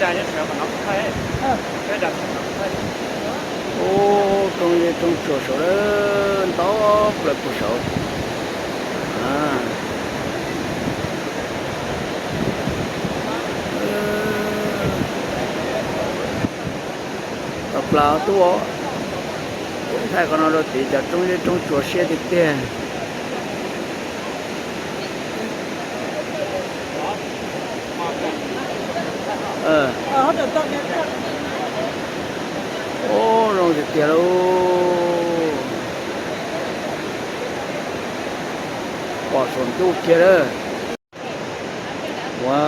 Ub, roob zeb roob tsuas saud lawm, ntau plaws puag saud. Tau plas tub, thaij qhov no rau tim cov roob zeb roob tsuas siab tiag tiag. Ub, zoo tiag tiag lauj. Pom saum ntuj kiag lawm. Ua,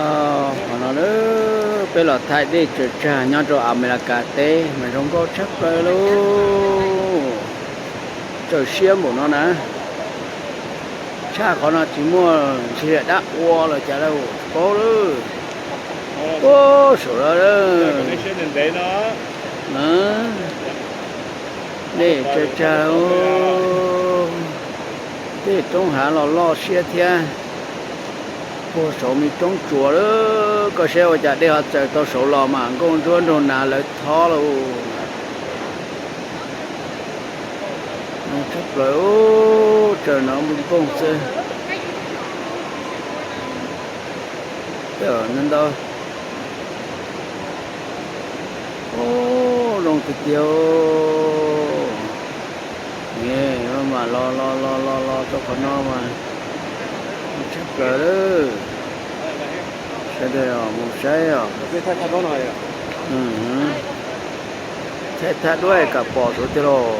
qhov no lawm, peb los thaij dej tsaws tsag nyob rau Amelikas teb mas zoo nkauj tshaj plaws lauj. Txawm siab npaum no na, tshaj qhov no tsis muaj ntsis dab ua los cas lauj, tsis paub lawm. Ub, saum no lawm. Dej tsaws tsag, tej roob hav los loj siab thiab. Puag saud me roob tsuas lawm, koj saib ua cas dej ho txawm tau saud los mas nkauj ntsuab nraug nas lawv thob lauj. Zoo tshaj plaws, tsaws no nplooj nkoog xwb. Ntau. Ub, zoo tiag tiag. Mam los los los los los rau qhov no mas tshaj plaws lawm. Sawv daws mus saib os. Thaij thaj duab kom pom saud tiag lauj.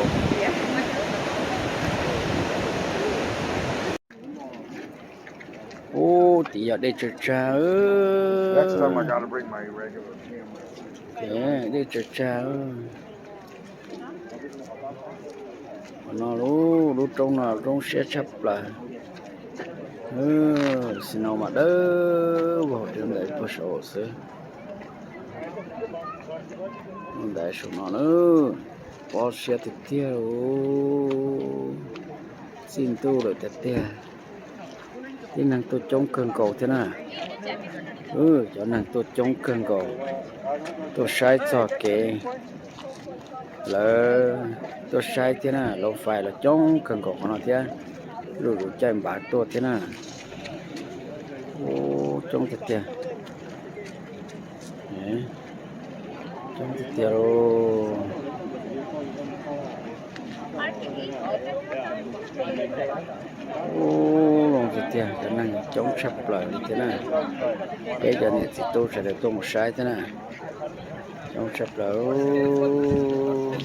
Ub, tim yog dej tsaws tsag. Dej tsaws tsag. Qhov no lub, lub roob no roob siab tshaj plaws. Xi no mas dawb vog rau ntawd puag saud xwb. Ntawd saum no na, pob siab tiag tiag. Txij ntuj lawm tiag tiag. Tib neeg tuaj coob kawg nkaus thiab na. Cov neeg tuaj coob kawg nkaus, tuaj saib txoj kev, lawv tuaj saib thiab na, lawv fais los coob kawg nkaus qhov no thiab, lub caij npav tuaj thiab na. Ub, coob tiag tiag. Coob tiag tiag lauj. Ub, zoo tiag tiag, cov neeg coob tshaj plaws li thiab na. Peb cov niam txiv tub sawv daws tuaj mus saib thiab na. Coob tshaj plaws.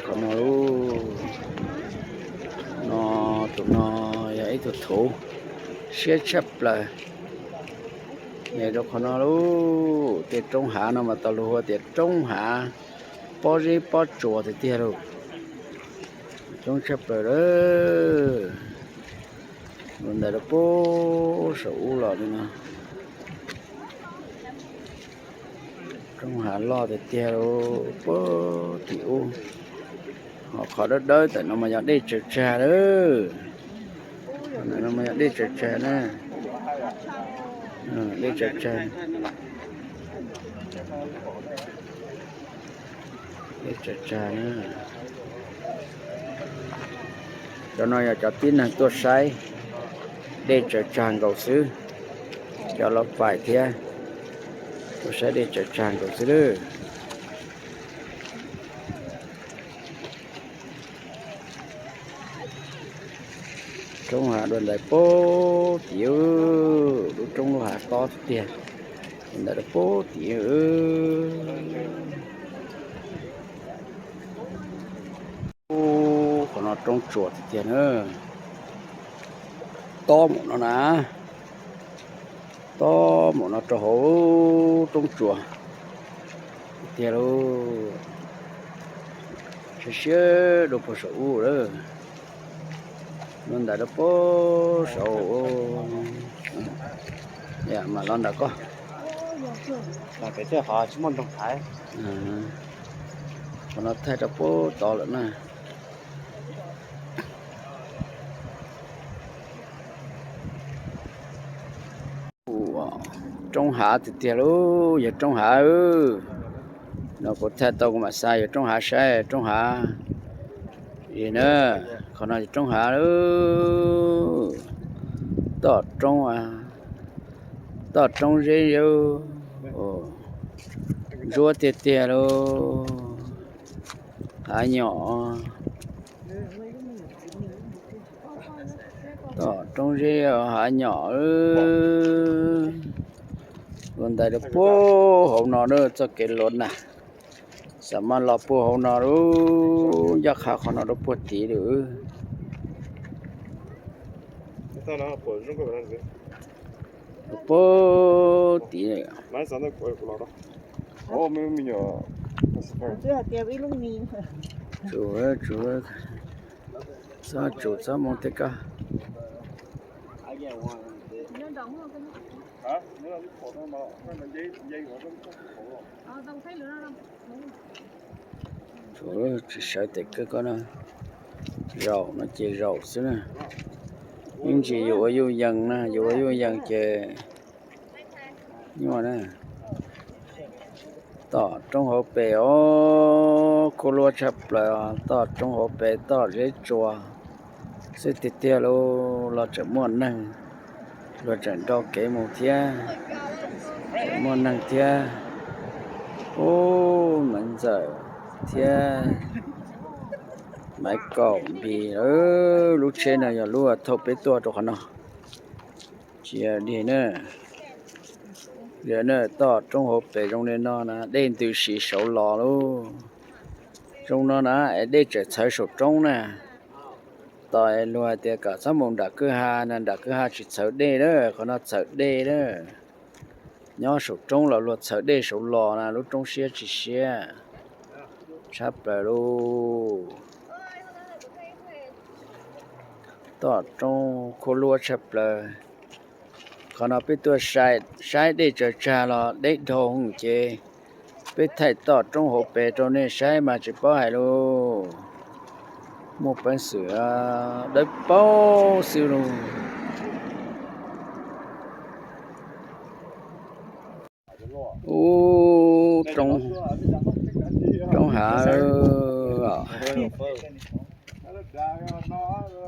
Qhov no, no, tus no yog ib tug thuv siab tshaj plaws. Nyem rau qhov no lauj, tej roob hav no mas tau lus hu tias roob hav pob zeb pob tsuas tiag tiag lauj. Coob tshaj plaws lawm. Los ntawm rau puag saum ub los li no. Roob hav loj tiag tiag lauj, puag tim ub. Ho qhov dawb dawb ntawm no mas yog dej tsaws tsag lawm. Ntawm no mas yog dej tsaws tsag na. Dej tsaws tsag. Dej tsaws tsag na. Cov no yog cov tib neeg tuaj saib dej tsaws tsag nkaus xwb. Cov lawv fais thiab, tuaj saib dej tsaws tsag nkaus xwb lawm. Roob hav dua ntawd puag tim, lub roob lub hav tob tiag tiag, ntawd rau puag tim. Ub, qhov no roob tsuas tiag tiag na. Tob mus no na, tob mus no rau hauv roob tsuas tiag lauj. Siab siab dua puag saum ub lawm. Los ntawm rau puag saud. Mam los ntawm koj. Qhov no thaij rau puag tod lawm na. Roob hav tiag tiag lauj, yog roob hav. No kuv thaij tau kuv mam xa yog roob hav saib, roob hav. Yog na, qhov no yog roob hav lauj. Toj roob, toj roob zeb, ntsuab tiag tiag lauj. Hav nyom, toj roob zeb, hav nyom. Luaj ntais rau puag hauv no lawm, txoj kev luaj na. Xam mas los puag hauv no lawm, ncaj qha qhov no rau puag tid lawm. Rau puag tid. Tsuas, tsuas, txhob, tsuas txhob mus tej koj. Tsuas tsis sawv tes kawg koj na. Zaum no ces zaum xwb na. Ib ntsis yus ua yuj yees na, yus ua yuj yees ces nyuaj na. Toj roob hauv pes os, khuab luab tshaj plaws os, toj roob hauv pes toj zeb tsuas xwb tiag tiag lauj. Los tseem muaj neeg, luag tseem nrau kev mus thiab, tseem muaj neeg thiab. Ub, Maiv Ntxawm thiab Maiv Kaum Npis, lub tsheb no yog lub thauj peb tuaj rau qhov no. Tsis yog dig na. Yog na, toj roob hauv pes zoo li no na, dej ntws si saud los lauj. Zoo no na es dej tseem txhawv saum roob na. Tos luag hais tias kom txhob mus nram kwj ha na, nram kwj ha tsis txhawv dej na, qhov no txhawv dej na. Nyob saum roob los luag txhawv dej saud los na, lub roob siab tsis siab tshaj plaws lauj. Toj roob khuab luab tshaj plaws. Qhov no peb tuaj saib dej tsaws tsag los deb dhau ces peb thaij toj roob hauv pes rau nej saib mas tsis paub hais lauj. Muaj peev xwm dawb paug xwb lauj. Ub, roob hav.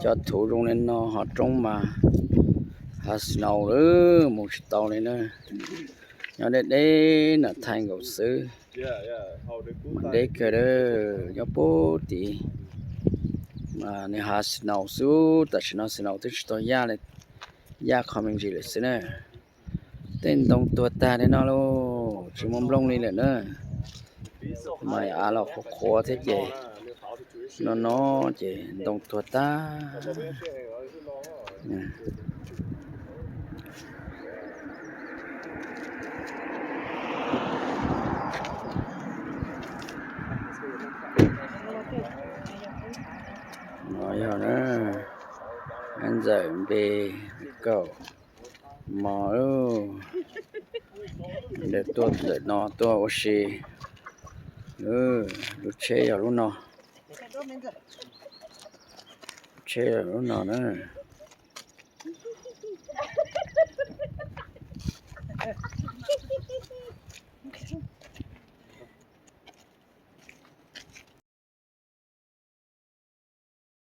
Cov thuv zoo li no ho roob mas hav snow lawm, mus tsis tau li na. Nyob deb deb no thaij nkaus xwb. Deb kawg, nyob puag tid mas nws hav snow xwb, tam sim no snow twb tsis tau yaj li, yaj qho me ntsis lawm xwb na. Tej ntoo tuag tag li no lauj, tsis muaj nplooj li lawm na. Mas av los qhuav qhuav thiab ces no no ces ntoo tuag tag. No yog na, Ntxawm Npis, Kaum Mos, lawv tuaj ntawm no tuaj ua si. Lub tsheb yog lub no, tsheb yog lub no na.